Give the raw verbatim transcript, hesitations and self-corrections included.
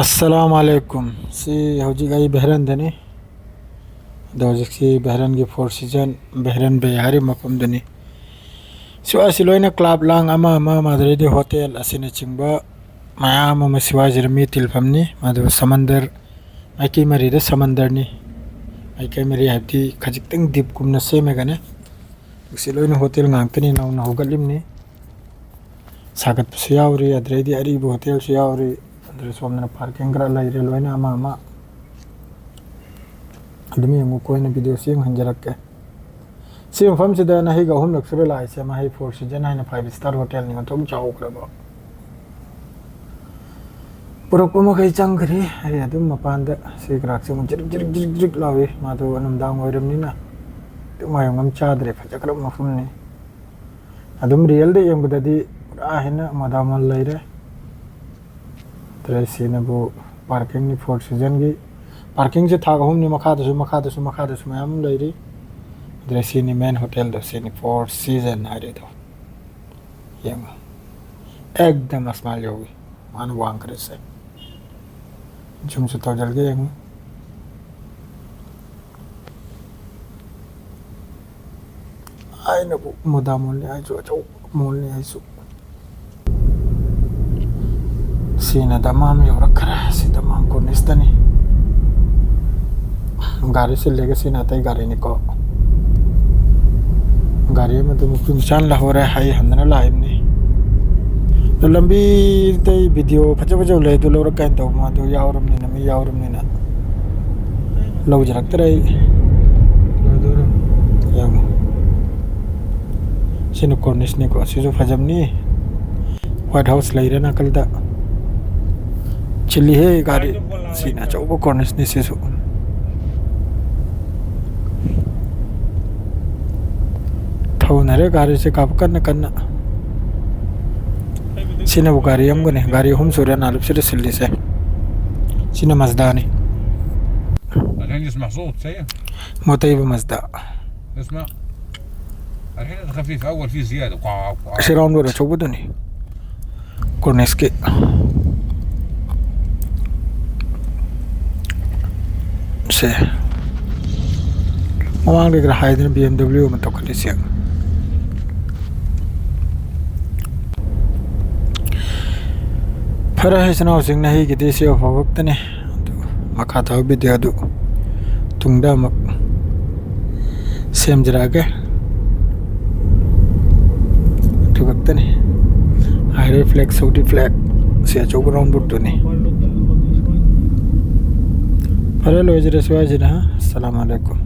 ꯑꯁꯂꯥꯃꯨ ꯑꯂꯩꯀꯨꯝ꯫ ꯁꯤ ꯍꯧꯖꯤꯛ ꯑꯩ ꯕꯦꯍꯔꯟꯗꯅꯤ꯫ ꯑꯗꯣ ꯍꯧꯖꯤꯛꯁꯤ ꯕꯦꯍꯔꯟꯒꯤ Four Season, ꯕꯦꯍꯔꯟ ꯕꯦ ꯍꯥꯏꯔꯤꯕ ꯃꯐꯝꯗꯨꯅꯤ꯫ ꯁꯤꯋꯥꯏꯁꯤ ꯂꯣꯏꯅ club ꯂꯥꯡ ꯑꯃ ꯑꯃ, ꯑꯗꯨꯗꯩꯗꯤ hotel ꯑꯁꯤꯅꯆꯤꯡꯕ ꯃꯌꯥꯝ ꯑꯃ ꯁꯤꯋꯥꯏꯁꯤꯗ ꯃꯤ ꯇꯤꯜꯐꯝꯅꯤ꯫ ꯃꯗꯨ ꯁꯃꯟꯗꯔ, ꯃꯥꯏꯀꯩ ꯃꯔꯤꯗ ꯁꯃꯟꯗꯔꯅꯤ꯫ ꯃꯥꯏꯀꯩ ꯃꯔꯤ ꯍꯥꯏꯕꯗꯤ ꯈꯖꯤꯛꯇꯪ deep ꯀꯨꯝꯅ ꯁꯦꯝꯃꯒꯅꯦ꯫ ꯍꯧꯖꯤꯛꯁꯤ ꯂꯣꯏꯅ hotel ꯉꯥꯛꯇꯅꯤ, ꯅꯧꯅ ꯍꯧꯒꯠꯂꯤꯕꯅꯤ꯫ ꯁꯥꯒꯠꯄꯁꯨ ꯌꯥꯎꯔꯤ, ꯑꯗꯨꯗꯩꯗꯤ ꯑꯔꯤꯕ hotel ꯁꯨ ꯌꯥꯎꯔꯤ꯫ ꯑꯗꯨꯗ ꯁꯣꯝꯗꯅ parking ꯈꯔ ꯂꯩꯔꯦ, ꯂꯣꯏꯅ ꯑꯃ ꯑꯃ꯫ ꯑꯗꯨꯝ ꯌꯦꯡꯉꯨ, ꯀꯣꯟꯅ video ꯁꯨ ꯌꯦꯡꯍꯟꯖꯔꯛꯀꯦ꯫ ꯁꯤ ꯃꯐꯝꯁꯤꯗ ꯅꯍꯩꯒ ꯑꯍꯨꯝꯂꯛ ꯁꯨꯔꯦ ꯂꯥꯛꯏꯁꯦ, ꯃꯍꯩ Four Season ꯍꯥꯏꯅ five star hotel ꯅꯤ, ꯑꯣꯟꯊꯣꯛ ꯆꯥꯎꯈ꯭ꯔꯕ꯫ ꯄꯨꯔꯛꯄ ꯃꯈꯩ ꯆꯪꯈ꯭ꯔꯦ꯫ ꯑꯩ ꯑꯗꯨꯝ ꯃꯄꯥꯟꯗ ꯁꯤ ꯀ꯭ꯔꯥꯛꯁꯦ ꯑꯃꯨꯛ ꯖꯤꯔꯤꯛ ꯖꯤꯔꯤꯛ ꯖꯤꯔꯤꯛ ꯖꯤꯔꯤꯛ ꯂꯥꯎꯏ꯫ ꯃꯥꯗꯣ ꯅꯨꯡꯗꯥꯡ ꯑꯣꯏꯔꯕꯅꯤꯅ ꯇꯨꯝ ꯃꯌꯣꯡ ꯑꯃ ꯆꯥꯗ꯭ꯔꯦ꯫ ꯐꯖꯈ꯭ꯔꯕ ꯃꯐꯝꯅꯤ꯫ ꯑꯗꯨꯝ real ꯗ ꯌꯦꯡꯕꯗꯗꯤ ꯄꯨꯔꯥ ꯍꯦꯟꯅ ꯃꯣꯗꯥ ꯃꯣꯜ ꯂꯩꯔꯦ꯫ ꯑꯗꯨꯗꯩ ꯁꯤꯅꯕꯨ parking ꯅꯤ, Four Season ꯒꯤ parking ꯁꯦ ꯊꯥꯛ ꯑꯍꯨꯝꯅꯤ, ꯃꯈꯥꯗꯁꯨ, ꯃꯈꯥꯗꯁꯨ, ꯃꯈꯥꯗꯁꯨ ꯃꯌꯥꯝ ꯑꯃ ꯂꯩꯔꯤ꯫ ꯑꯗꯨꯗꯩ ꯁꯤꯅꯤ main hotel ꯗꯣ, ꯁꯤꯅꯤ Four Season ꯍꯥꯏꯔꯤꯗꯣ꯫ ꯌꯦꯡꯉꯣ, ꯑꯦꯛꯗꯝ ꯑꯁꯃꯥꯏꯜ ꯌꯧꯏ꯫ ꯃꯥꯅ ꯋꯥꯡꯈ꯭ꯔꯤꯁꯦ꯫ Zoom ꯁꯨ ꯇꯧꯖꯔꯒꯦ, ꯌꯦꯡꯉꯨ꯫ ꯑꯩꯅꯕꯨ ꯃꯣꯗꯥ ꯃꯣꯜꯅꯤ ꯍꯥꯏꯁꯨ, ꯑꯆꯧꯕ ꯃꯣꯜꯅꯤ ꯍꯥꯏꯁꯨ꯫ ꯁꯤꯅ ꯗꯃꯥꯝ ꯌꯧꯔꯛꯈ꯭ꯔꯦ꯫ ꯁꯤ ꯗꯃꯥꯝ corniche ꯇꯅꯤ꯫ ꯒꯥꯔꯤ ꯆꯤꯜꯂꯦꯒ ꯁꯤꯅ ꯑꯇꯩ ꯒꯥꯔꯤꯅꯤꯀꯣ꯫ ꯒꯥꯔꯤ ꯑꯃꯗꯨ ꯃꯄꯤ ꯃꯆꯥꯅ ꯂꯧꯍꯧꯔꯦ꯫ ꯑꯩ ꯍꯟꯗꯅ ꯂꯥꯛꯏꯕꯅꯤ꯫ ꯑꯗꯨ ꯂꯝꯕꯤꯗꯩ video ꯐꯖ ꯐꯖꯕ ꯂꯩ, ꯑꯗꯨ ꯂꯧꯔꯛꯀꯦ ꯍꯥꯏꯅ ꯇꯧꯕ, ꯃꯥꯗꯣ ꯌꯥꯎꯔꯕꯅꯤꯅ, ꯃꯤ ꯌꯥꯎꯔꯕꯅꯤꯅ ꯂꯧꯖꯔꯛꯇ꯭ꯔꯦ ꯑꯩ꯫ ꯌꯦꯡꯉꯣ꯫ ꯁꯤꯅ corniche ꯅꯤꯀꯣ, ꯁꯤꯁꯨ ꯐꯖꯕꯅꯤ꯫ White House ꯂꯩꯔꯦ ꯅꯥꯀꯜꯗ꯫ ꯆꯤꯜꯂꯤꯍꯦ ꯒꯥꯔꯤ꯫ ꯁꯤꯅ ꯑꯆꯧꯕ corniche ꯅꯤ ꯁꯤꯁꯨ꯫ ꯊꯧꯅꯔꯦ ꯒꯥꯔꯤꯁꯦ ꯀꯥꯞ ꯀꯟꯅ ꯀꯟꯅ꯫ ꯁꯤꯅꯕꯨ ꯒꯥꯔꯤ ꯑꯃꯒꯅꯤ꯫ ꯒꯥꯔꯤ ꯑꯍꯨꯝ ꯁꯨꯔꯦ ꯅꯥꯂꯨꯞꯁꯤꯗ ꯁꯤꯜꯂꯤꯁꯦ꯫ ꯁꯤꯅ Mazda ꯅꯤ꯫ الحين يسمع صوت شيء. ꯃꯣꯇꯩꯕ Mazda꯫ اسمع. الحين هذا خفيف، اول فيه زياده. قاع، قاع. ꯁꯤ round ꯕꯣꯔꯗ ꯑꯆꯧꯕꯗꯨꯅꯤ꯫ Corniche ꯀꯤ꯫ ꯁꯦ, ꯃꯃꯥꯡꯗ ꯈꯔ ꯍꯥꯏꯗꯅ B M W ꯑꯃ ꯇꯧꯈꯠꯂꯤꯁꯦ꯫ ꯐꯔꯦ, ꯏꯆꯤꯟ ꯏꯅꯥꯎꯁꯤꯡꯅ ꯍꯩꯒꯤꯗꯤ ꯁꯤ ꯌꯧꯐꯥꯎ ꯈꯛꯇꯅꯤ꯫ ꯑꯗꯨ ꯃꯈꯥ ꯇꯥꯕ video ꯑꯗꯨ ꯇꯨꯡꯗ ꯑꯃꯨꯛ ꯁꯦꯝꯖꯔꯛꯑꯒꯦ꯫ ꯑꯗꯨ ꯈꯛꯇꯅꯤ꯫ ꯍꯥꯏꯔꯦ flag, Saudi flag꯫ ꯁꯤ ꯑꯆꯧꯕ round board ꯇꯨꯅꯤ꯫ ꯐꯔꯦ, ꯂꯣꯏꯖꯔꯦ ꯁ꯭ꯋꯥꯏꯁꯤꯗ꯫ ꯑꯁꯂꯥꯃꯨ ꯑꯂꯩꯀꯨꯝ꯫